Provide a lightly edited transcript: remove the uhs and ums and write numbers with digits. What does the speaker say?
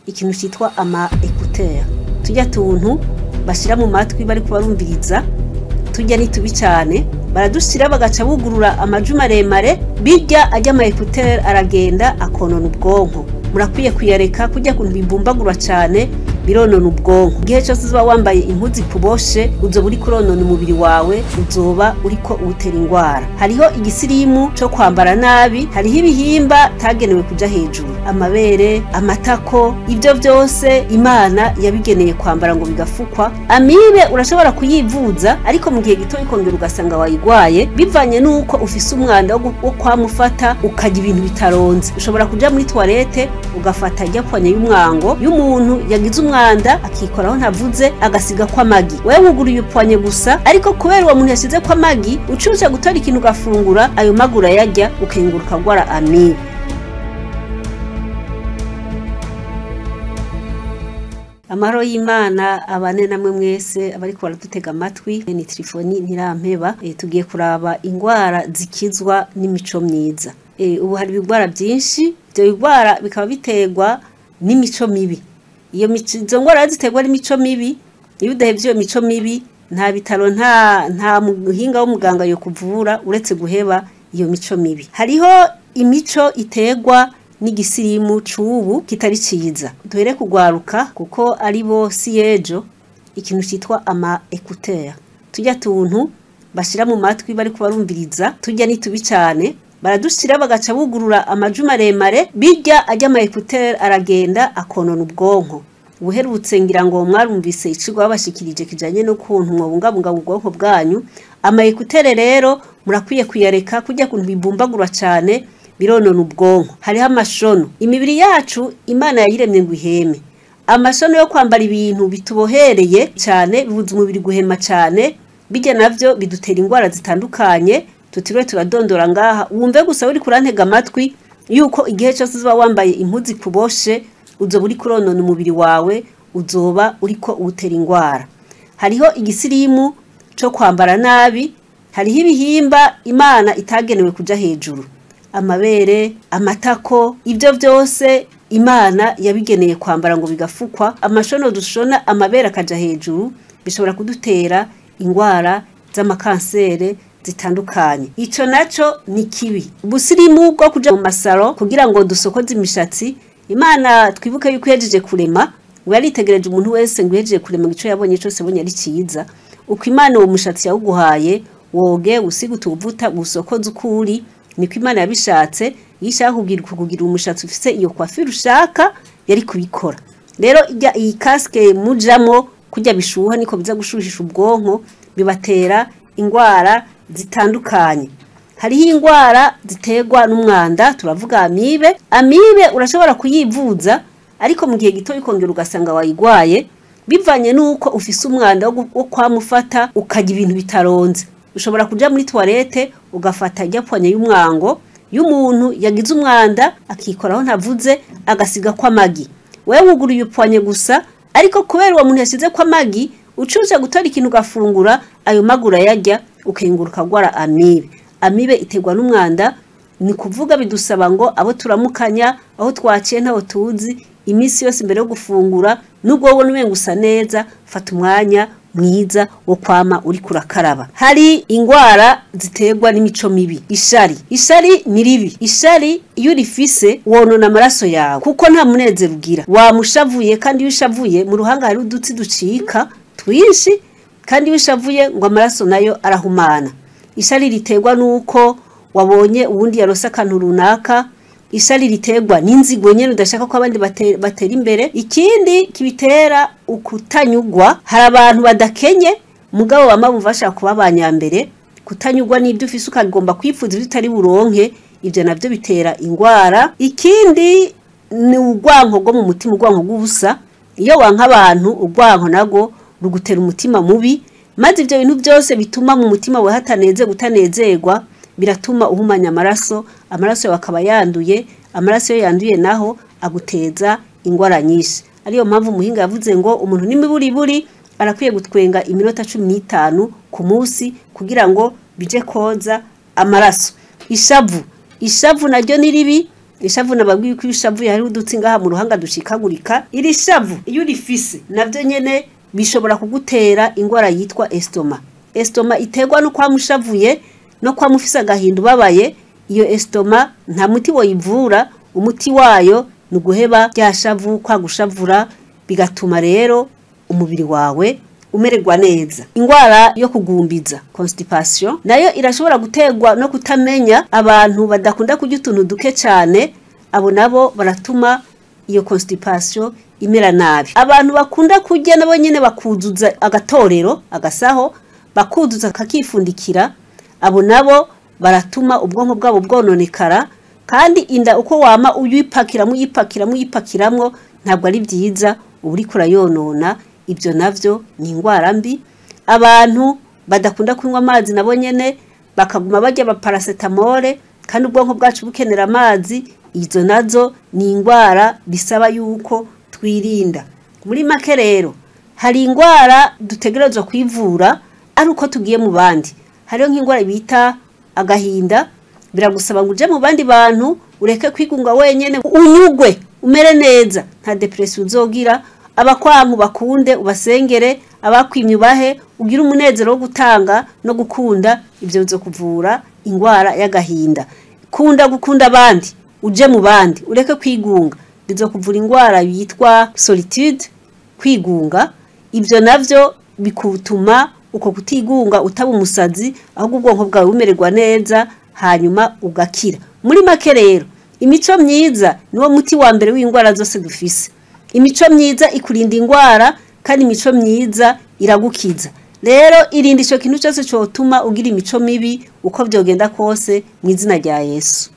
Ikintu citwa ama écouteur, tujya tuntu bashira mu matwi bari kubarumviriza, tujya ni tubi cyane. Baradushira bagaca bugurura amajwi maremare, bijya ajya ama écouteur aragenda akonona ubwonko. Murakwiye kuyareka, kujya kuntu bibumbagura cyane bironona ubwonko. Igihe cyose uzoba wambaye impuzu ikuboshe, uzoba uriko uronona umubiri wawe, uzoba uriko uwutera ingwara. Hariho igisirimu co kwambara nabi, hariho ibihimba tagenewe kuja hejuru, amabere, amatako, ibyo byose Imana yabigeneye kwambara ngo bigafukwa. Amibe urashobora kuyivuza, ariko mu gihe gito ikongera ugasanga wayigwaye, bivanye n'uko ufise umwanda wo kwamufata ukarya ibintu bitaronze. Ushobora kuja muri toilette ugafata ijya pwanya y'umwango y'umuntu yagize umwanda akikoraho ntavuze, agasiga ko amagi. Wewe wuguruye upwanye gusa, ariko kubera uwo muntu yasize ko amagi, ucuza gutora ikintu ugafungura, ayo magi urayarya ukenguruka gwara amibe. Amahoro y'Imana abane namwe mwese abariko baradutega amatwi. Ni Trifoni Ntirampeba. Tugiye kuraba ingwara zikizwa n'imico myiza. Ubu hari ibigwara byinshi, ibyo bigwara bikaba biterwa n'imico mibi. Iyo mico, izo ngwara ziterwa n'imico mibi, iyo udahevye iyo mico mibi, nta bitaro, nta muhinga w'umuganga yo kuvura uretse guheba iyo mico mibi. Hariho imico iterwa n'igisirimu c'ubu kitari ciza. Duhere kugwaruka kuko ari bo si yejo. Ikintu citwa ama écouteur, tujya tuntu bashira mu matwi bari kubarumviriza, tujya ni tubi cyane. Baradushira bagaca bugurura amajwi maremare, bijya ajya ama écouteur aragenda akonona ubwonko. Ubuherutse ngira ngo mwarumvise icigwa babashikirije kijanye n'ukuntu mwobungabunga ubwonko bwanyu. Ama écouteur rero murakwiye kuyareka, kujya kuntu bibumbagura cyane bironona ubwonko. Hariho amashono, imibiri yacu Imana yayiremye ngo iheme. Amashono yo kwambara ibintu bitubohereye cyane bibuza umubiri guhema cyane, bijya navyo bidutera ingwara zitandukanye tutiriwe turadondora ngaha. Wumve gusa uri kurantega amatwi yuko igihe cyose uzoba wambaye impuzu ikuboshe, uzoba uriko uronona umubiri wawe, uzoba uriko uwutera ingwara. Hariho igisirimu co kwambara nabi, hariho ibihimba Imana itagenewe kuja hejuru, amabere, amatako, ibyo byose Imana yabigeneye kwambara ngo bigafukwa. Amashono dushona amabere akaja hejuru bishobora kudutera ingwara z'amakansere zitandukanye. Ico naco ni kibi. Ubusirimu bwo kuja mu masaro kugira ngo dusokoze imishatsi, Imana twibuke yuko yajeje kurema, ngo yaritegereje umuntu wese ngo yajeje kurema ico yabonye cose abonye ari ciza. Uko Imana uwo mushatsi yawuguhaye, woge usige utuvuta usokoze ukuri, niko Imana yabishatse. Iyo ishaka kugira umushatsi ufise iyo coiffure ushaka, yari kubikora. Rero ijya iyi casque mujamo kujya bishuha niko biza gushuhisha ubwonko, bibatera ingwara zitandukanye. Hariho ingwara ziterwa n'umwanda, turavuga amibe. Amibe urashobora kuyivuza, ariko mu gihe gito ikongera ugasanga wayigwaye, bivanye n'uko ufise umwanda wo kwamufata ukarya ibintu bitaronze. Ushobora kuja muri toilette ugafata ijya pwanya y'umwango y'umuntu yagize umwanda akikoraho ntavuze, agasiga ko amagi. Wewe wuguruye upwanye gusa, ariko kubera uwo muntu yasize ko amagi, ucuza gutora ikintu ugafungura, ayo magi urayarya ukenguruka gwara amibe. Amibe iterwa n'umwanda, ni kuvuga bidusaba ngo abo turamukanya, aho twaciye ntaho tuzi, iminsi yose imbere yo gufungura, nubwo wowe umenga usa neza, fata umwanya mwiza wo kwama uri kurakaraba. Hari ingwara ziterwa n'imico mibi. Ishari, ishari ni ribi. Ishari iyo urifise wonona amaraso yawe, kuko nta munezero ugira, wamushavuye. Kandi iyo ushavuye mu ruhanga hari udutsi ducika twinshi, kandi iyo ushavuye ngo amaraso nayo arahumana. Ishari riterwa nuko wabonye uwundi yarose akantu runaka. Ishari riterwa n'inzigo nyene udashaka ko abandi batera imbere. Ikindi kibitera ukutanyugwa, hari abantu badakenye mugabo bama bumva bashaka kuba abanyambere. Kutanyugwa n'ibyo ufise ukagomba kwifuza ibyo utari buronke, ibyo navyo bitera ingwara. Ikindi ni urwanko rwo mu mutima, urwanko rw'ubusa. Iyo wanka abantu, urwanko nago rugutera umutima mubi, maze ibyo bintu byose bituma mu mutima wawe hataneze gutanezerwa, biratuma uhumanya amaraso, amaraso yawe akaba yanduye. Amaraso iyo yanduye naho aguteza ingwara nyinshi. Ariyo mpamvu umuhinga yavuze ngo umuntu n'imiburiburi arakwiye gutwenga iminota 15 ku munsi kugira ngo bije koza amaraso. Ishavu, ishavu naryo ni ribi. Ishavu nababwiye ko ishavu hari udutsi ngaha mu ruhanga dushikagurika. Iri shavu iyo urifise navyo nyene bishobora kugutera ingwara yitwa estoma. Estoma iterwa no kwamushavuye no kwamufise agahinda ubabaye. Iyo estoma nta muti woyivura, umuti wayo ni uguheba rya shavu, kwagushavura, bigatuma rero umubiri wawe umererwa neza. Ingwara yo kugumbiza, constipation, nayo irashobora guterwa no kutamenya. Abantu badakunda kurya utuntu duke cyane, abo nabo baratuma iyo constipation imera nabi. Abantu bakunda kurya nabo nyene bakuzuza agatorero, agasaho, bakuzuza kakifundikira, abo nabo baratuma ubwonko bwabo bwononekara. Kandi inda uko wama uyipakiramo uyipakiramwo uyipakiramwo ntabwo ari byiza, uba uriko urayonona. Ibyo navyo ni ingwara mbi. Abantu badakunda kunywa amazi nabo nyene bakaguma barya paracetamol, kandi ubwonko bwacu bukenera amazi, izo nazo ni ingwara bisaba yuko twirinda. Muri make rero hari ingwara dutegerezwa kwivura ari uko tugiye mu bandi. Hariho nk'ingwara bita agahinda, biragusaba ngo uje mu bandi bantu, ureke kwigunga wenyene, unyugwe umere neza, nta depression uzogira. Abakwanku bakunde ubasengere, abakwimye ubahe, ugire umunezero wo gutanga no gukunda. Ibyo bizokuvura ingwara y'agahinda. Kunda gukunda abandi, uje mu bandi, ureke kwigunga, bizokuvura ingwara yitwa solitude, kwigunga. Ibyo navyo bikutuma uko kutigunga utaba umusazi, ahubwo ubwonko bwawe bumererwa neza, hanyuma ugakira. Muri make rero imico myiza niwo muti wa mbere w'ingwara zose dufise. Imico myiza ikurinda ingwara, kandi imico myiza iragukiza. Rero irinde ico kintu cyose cotuma ugira imico mibi uko vyogenda kose, mu izina rya Yesu.